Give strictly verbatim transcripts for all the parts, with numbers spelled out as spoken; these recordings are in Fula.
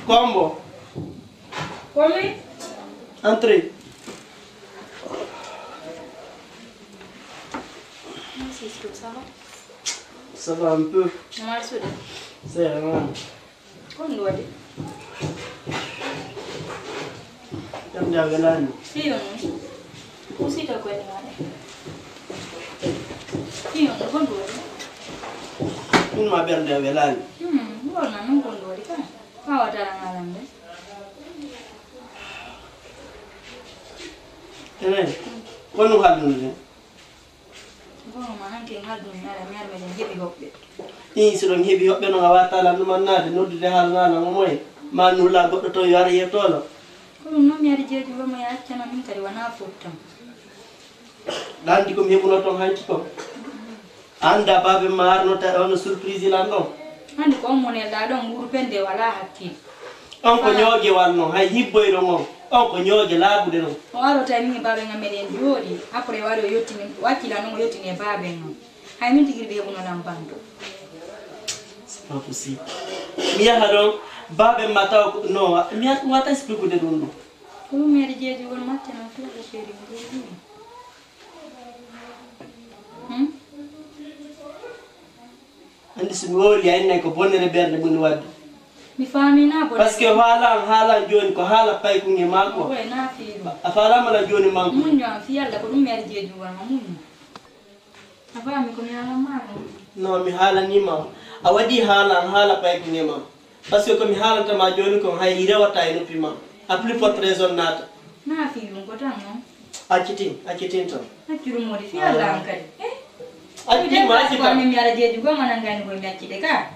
Kombo. Komi? Entrez. Merci, ça va? Ça va un peu. Marsude. C'est vraiment. Ko ɗum waɗi? Ɓernde a welaani. Fiyo noon. Usita koye maaɗa. Fiyo noon, ko ɗum waɗi? Ɗum ma ɓernde a welaani. Hmm, wona noon ko ɗum waɗi ka. Awa tara ngalam de. Enen, ko ɗum haaldude? Goonga ma, hanki en haaldu mi ara, mi ara meɗen heɓi hoɓɓe. Ii, so ɗon heɓi hoɓɓe noon, a watta lan ɗum annaade, noddude haalanaala mo moye, ma nuula goɗɗo to yo ara yettoola. Ko ɗum noon mi ari jeeji wonmo ya accana min kadi wonaa fottam. Ɗa anndi ko mi heɓuno toon hanki ko? Annda baabe ma arno ta ono surprise lan ɗon. Anndi ko on monel ɗa ɗon nguuru pende wala hakkil. On ko ñooge wanno, hay hibboyɗo ngon. On ko ñooge laaɓuɗe non. O aro tawi min e baaɓe ngam meɗen jooɗi. Après o ari o yettini, o accila non o yettini e baaɓe ngam. Hay min tigi ɓe heɓuno lan banto. C'est pas possible. Mi yaha ɗon, baaɓe ma taw ko, no, mi yaha, mi wata expliquer ɗum ɗo. Ko ɗum mi ari jeeji won macca non fiya ko feeri mi jeeji. Hmm? Anndi so mi wowli a innay ko bonnere ɓernde mum waɗde. Mi faamina bonnere. Parce que haala an, haala an jooni ko haala paykunge maa ko. Oy, na fiiru. A faalaama lan jooni manko. Muñño an fii Alla ko ɗum mi ari jeeji won ma muñño. A faami ko mi haalan maa ko? Non, mi haalanii ma. A waɗi haala an, haala paykunge maa. Parce que ko mi haalanta ma jooni kon hay i rewata e noppi maa. A plus forte raison naata. Na fiiru ko tan non. Accitin, accitin tan. Accu ɗum woni fii Alla an kadi. Eh? Accitin ma, accitin. Ko min mi ara jeeji goma nan gayni ko mi accide ka.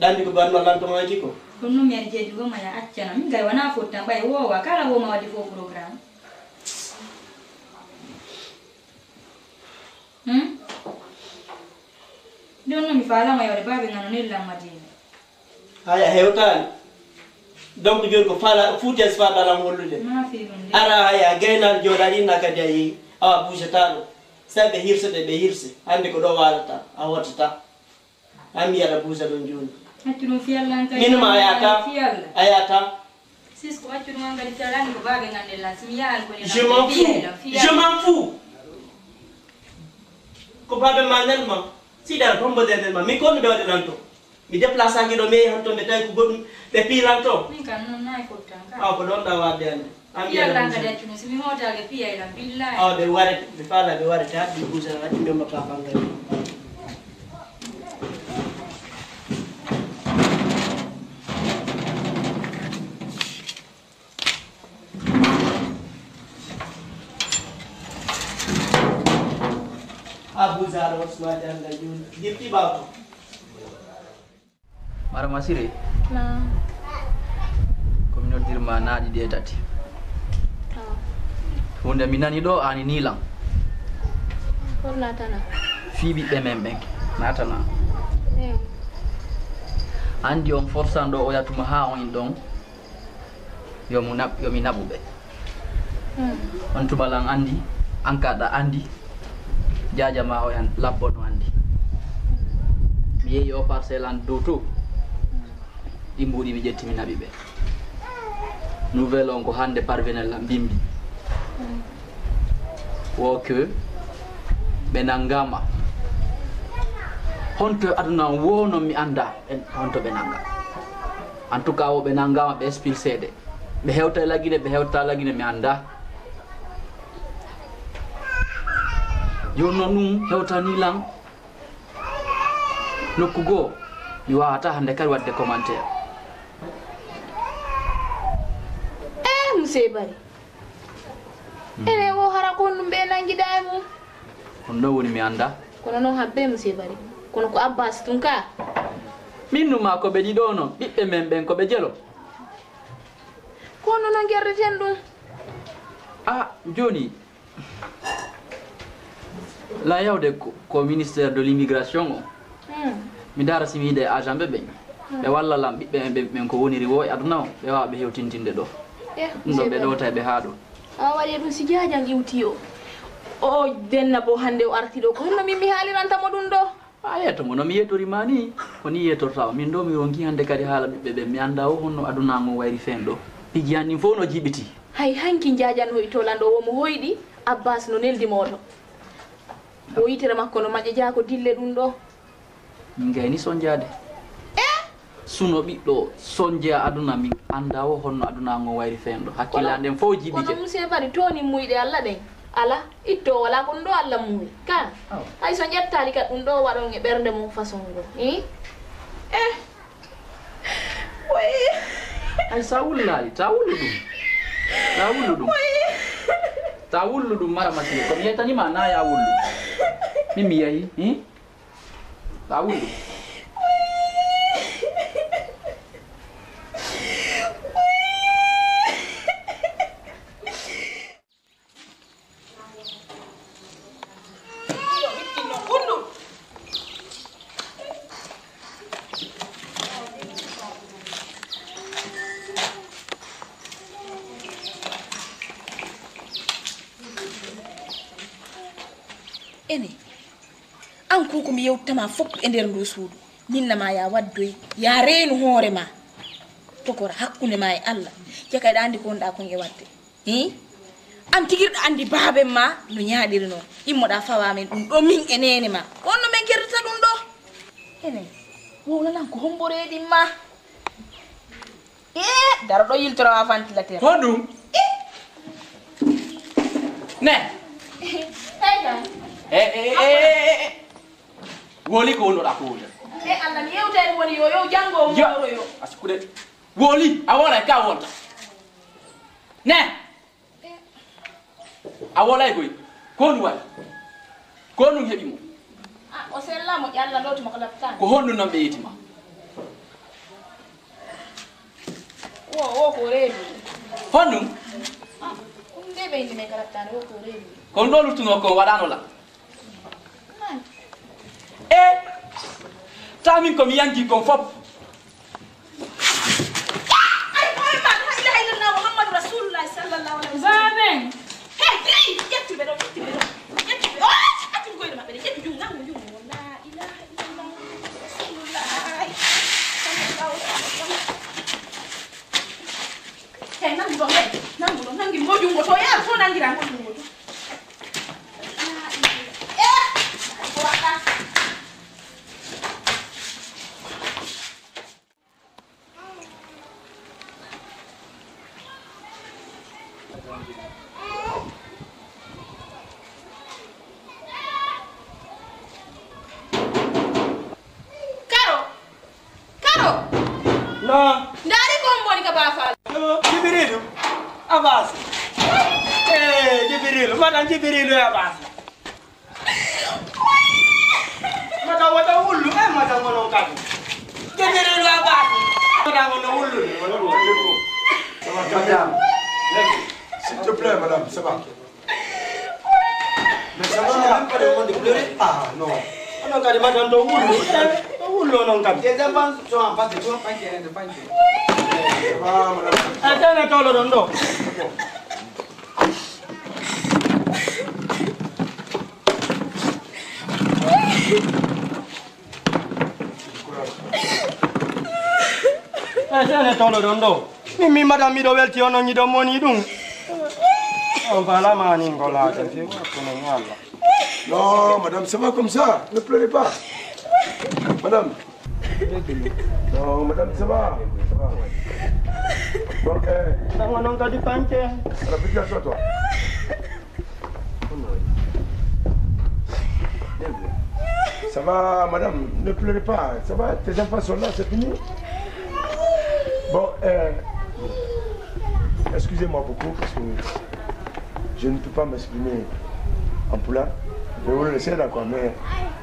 Ɗa anndi ko banno lan to maaki ko? Ɗum noon mi ari jeeji goma ya accana. Min gay wona fotta ɓay wowa kala woma wadde fof programme. Hmm? Ɗum noon mi faalama yawde baabe ngano nellan Madina. Haya hewtaani. Donc jooni ko faala fuuti as faɗalam hollude. Ma fi ɗum de. Ara haya gaynaar jooɗaɗi na kadi a yehi. Awa buusata ɗo. Sa ɓe hirse ɗe ɓe hirse. Hannde ko ɗo waalata. A hootata. An mi yara buusa ɗon jooni. Accu ɗum fiyalla an kadi. Min ma a yata. Fiyalla. A yata. Sisko accu ɗum an kadi fiyalla an ko baabe ngande lan. Si mi yahan ko ne. Je m'en fous. Je m'en fous. Ko baabe ma nan ma. Si dara tombo de nan ma. Mi ko mi dawde nan to. Mi déplaçaki ɗo, mi yehi han to, ɓe tawi ko goɗɗum, ɓe piilan to. Min kam, noon nayi foti tan kam. Awa, ko ɗon ɗa waɗde annde. An mi Fiyalla an kadi accu ɗum, si mi hootaaki fiyay lan, billahi. Awa, ɓe warete, ɓe faala ɓe warete, haɗi ɓe buusa, haɗi ɓe mbaɗa banngal. Abu Zara Usman Janga Jun, Gifti Bako. Marama Sire. Naam. Ko mi noddirma naaɗi ɗe tati. Awa. Hunde mi nani ɗo, ani niilam. Hol natana? Fii ɓiɓɓe men ɓen. Natana. Eyo. Andi on forsan ɗo o yatuma haa on in ɗon. Yo mu nab-, yo mi naɓu ɓe. Hmm. On tuma lan andi, an ka ɗa andi, jaaja ma o yan labbo no andi. Mi yehi o parcelle an dow to, ɗi mbuuɗi mi ƴetti mi naɓi ɓe. Nouvelle on ko hannde parvenel lan mbimbi. Hmm. Wo que ɓe nangama. Honto aduna on wo non mi anda, en, honto ɓe nanga. En tout cas, wo ɓe nangama, ɓe expulséde. Ɓe hewta e Lagine, ɓe hewta Lagine, mi anndaa. Jooni noon ɗum hewtanii lan nokku goo, mi waawataa hannde kadi waɗde commentaire. Eh, Monsieur Bari. Hmm. Ene wo hara ko honɗum ɓe nanngiɗaa e mum? Ɗum ɗoo woni mi anndaa. Kono noon haɓɓe, Monsieur Bari. Kono ko Abbas tun kaa. Min numa ko ɓe ɗiɗo noon, ɓiɓɓe men ɓen ko ɓe jelo. Ko honno no ngerreten ɗum? Ah, jooni, la yawde ko, ko ministère de l'immigration o. Hmm. Mi ndaara si mi yiide agent ɓe ɓen. Hmm. Ɓe walla lan ɓiɓɓe ɓen, ɓen ko woniri wo e aduna o, ɓe waawa ɓe hewtintinde ɗo. Eh, ɗum ɗo ɓe ɗowta e ɓe haa ɗo. A waɗi ɗum si jaajan iwti o. O denna bo hannde o arti ɗo. Ko honno min mi haaliranta mo ɗum ɗo? A yeeto mo no mi yeetori ma ni, ko ni yeetorta o. Min ɗo mi ronki hannde kadi haala ɓiɓɓe ɓen, mi annda o honno aduna ngon wayri feen ɗo. Piiji an ɗin fof no jiɓiti. Hay hanki njaajan hoyto lan ɗo, wo mo hoyɗi, Abbas no neldi mooto. O yitere makko no maƴƴa jaako dille ɗum ɗo. Min gayni sonjaade. Eh! Suno ɓiɗɗo sonje aduna min annda o honno aduna ngon wayri feen ɗo. Hakkille an ɗen fof jiɓike. Kono monsieur Bari toni muyɗe Alla ɗen. Ala, itto wala ko ɗum ɗo Alla muuyi. Ka, hay so ƴettaali ka ɗum ɗo waɗon e ɓernde mum façon ngo. Ih? Eh! Way! Hay sa wullaali, ta wullu ɗum. Ta wullu ɗum. Ta wullu ɗum mara masiye. Ko mi yetani ma na ya wullu. Min mi yahi. Ih? Taa wullu. Ene, an ko ko mi yewtama fof e nder ndu suudu, min nama ya waddoy, ya reenu hoore ma. Tokora hakkunde ma e Allah, jaka eɗa andi ko wonɗa kon e wadde. Hi? An tigirɗa andi baaben ma no ñaaɗiri noon. Immoɗa fawa men ɗum ɗo min e neene ma. Ko honno men kerdata ɗum ɗo? Ene, wowlanan ko hombo reeɗin ma. Ee, daro ɗo yiltoroma ventilateur. Honɗum? Ne. Hey kan. E e e e. Woli ko wonnoɗa ko woni. E Allah mi yewtani woni yo yo jango mo yo. Askude. Woli a wona ka wonta. Ne. A wolay koy. Ko honɗum waɗi? Ko honɗum heɓi mo? Ah, o sella mo ƴalla lotuma ko laptani. Ko honɗum noon ɓe yeti ma? Wo wo ko reedu. Honɗum? Ah, ɗum nde ɓe indi men ko laptani wo ko reedu. Ko ɗum ɗo luttunoo ko waɗano la? E tamin ko mi yanki kon fop. Ay, Muhammad, la ilaha illallah, Muhammadu Rasulullah sallallahu alaihi wasallam. Baben. Hey, hey, ƴettu ɓe ɗo, ƴettu ɓe ɗo. Ƴettu ɓe ɗo. Ƴettu koyɗe maɓɓe ɗe, ƴettu jungo, nangu jungo. La ilaha illallah, Muhammadu Rasulullah sallallahu alaihi wasallam. Hey, nangu ɗo, hey, nangu ɗo, nangi mo jungo to, ya, to nangira mo jungo to. Karo! Karo! Na. Ndaari ko on woni ka baafaalo. Yo, Jibirilu. Abaasi. Eh, Jibirilu. Madan Jibirilu e Abaasi. Madan wata wullu. Eh, madan wonon kadi. Jibirilu Abaasi. Madan wono wullu. Madame, s'il te plaît, madame, ça va. Mais ça va, madame, pas de monde pleurer. Ah non. Onon kadi madame ɗo wullu. Ɗo wullu onon kadi. Des enfants sont en face de toi. Panke, panke. Ça va, madame. Atene tolo ɗon ɗo. Atene tolo ɗon ɗo. Min mi madame miɗo welti onon hiɗon moni ɗum. On faalama ni ngolaade few hakkunde mi Allah. Non, madame, ça va comme ça. Ne pleurez pas. Madame. Non, madame, ça va. Ça va. Bon, eh. Nanga non kadi panke. Ala bidda soto. Ça va, madame, ne pleurez pas. Ça va, tes enfants sont là, c'est fini. Bon, euh, excusez-moi beaucoup parce que je ne peux pas m'exprimer en pulaar. Je vais vous laisser là, quoi, mais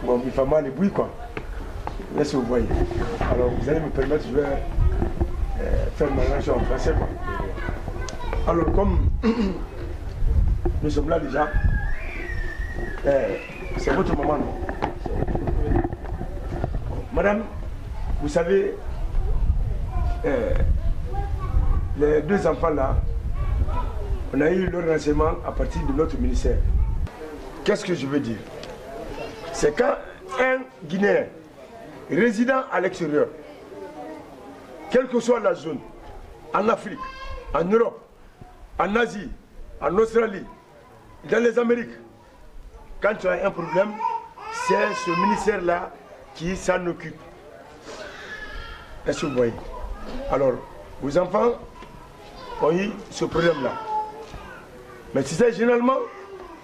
bon, il fait mal les bouilles, quoi. Laissez vous voyez. Alors, vous allez me permettre, je vais euh, faire ma réaction en français, quoi. Alors, comme nous sommes là déjà, euh, c'est votre maman, non ? Madame, vous savez, euh, les deux enfants là, on a eu leur renseignement à partir de notre ministère. Qu'est-ce que je veux dire ? C'est quand un Guinéen résidant à l'extérieur, quelle que soit la zone, en Afrique, en Europe, en Asie, en Australie, dans les Amériques, quand tu as un problème, c'est ce ministère-là qui s'en occupe. Est-ce que vous voyez? Alors, vos enfants ont eu ce problème-là. Mais tu sais, généralement,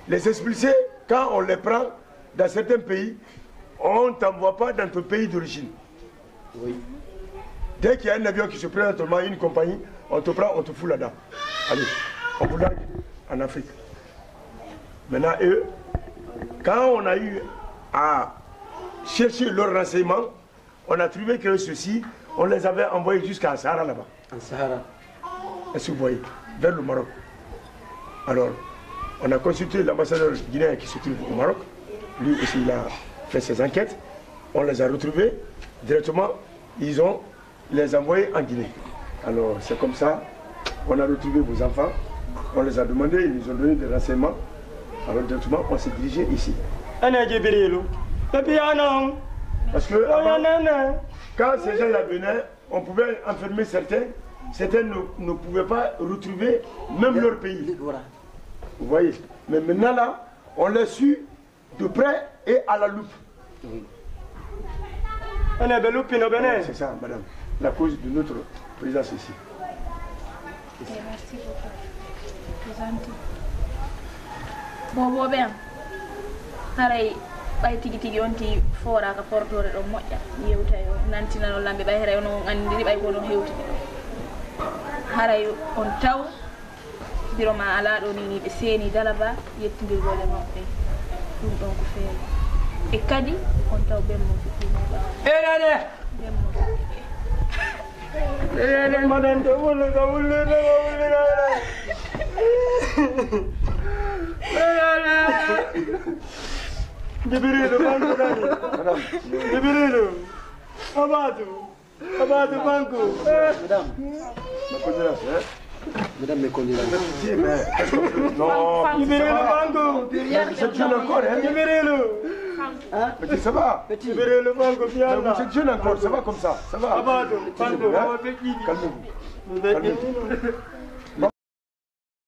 les expulsés, quand on les prend dans certains pays, on ne t'envoie pas dans ton pays d'origine. Oui. Dès qu'il y a un avion qui se présente, une compagnie, on te prend, on te fout là-dedans. Allez, on vous largue en Afrique. Maintenant, eux, quand on a eu à chercher leurs renseignements, on a trouvé que ceux-ci, on les avait envoyés jusqu'à Sahara là-bas. En Sahara. Est-ce que vous voyez? Vers le Maroc. Alors, on a consulté l'ambassadeur guinéen qui se trouve au Maroc. Lui aussi, il a fait ses enquêtes. On les a retrouvés directement. Ils ont les envoyés en Guinée. Alors, c'est comme ça qu'on a retrouvé vos enfants. On les a demandés, ils nous ont donné des renseignements. Alors, directement, on s'est dirigé ici. Ana Jibrilu. Papi, ana. Parce que avant, quand ces gens-là venaient, on pouvait enfermer certains. Certains ne, ne pouvaient pas retrouver même leur pays. Voilà. Vous voyez. Mais maintenant, là, on les suit de près et à la loupe. Ene ɓe luppino ɓe ne. C'est ça, madame. La cause de notre présence ici. Merci beaucoup. C'est gentil. Boobooɓe am, haray ɓay tigi tigi on ti fooraaka fortoore ɗon moƴƴa, yewta yo nantinano lamɓe, ɓay haray onon on anndiri ɓay ko onon hewtidi. Haray on taw biro ma alaa ɗo ni, ni ɓe seeni dalaba yettindirgol e maɓɓe. Ɗum ɗon ko feere. E kadi on taw bemmo fuɗɗiima ɓaawo. Enene! Bemmo fuɗɗiima. Enene! Maɗan to wulluka, wulluka, wulluka, wulluka. Enene! Jibrilu, bantu kadi. Madame. Jibrilu, Abadu. Abadu, banku. Madame. Mes condoléances, hein? Madame, mes condoléances. Si, mais, non, Jibrilu, banku. Mais vous êtes jeune encore, hein? Jibrilu. Hein? Petit, ça va? Petit. Jibrilu, banku, mais vous êtes jeune encore, ça va comme ça, ça va. Abadu, banku. Hein? Calmez-vous. Calmez-vous.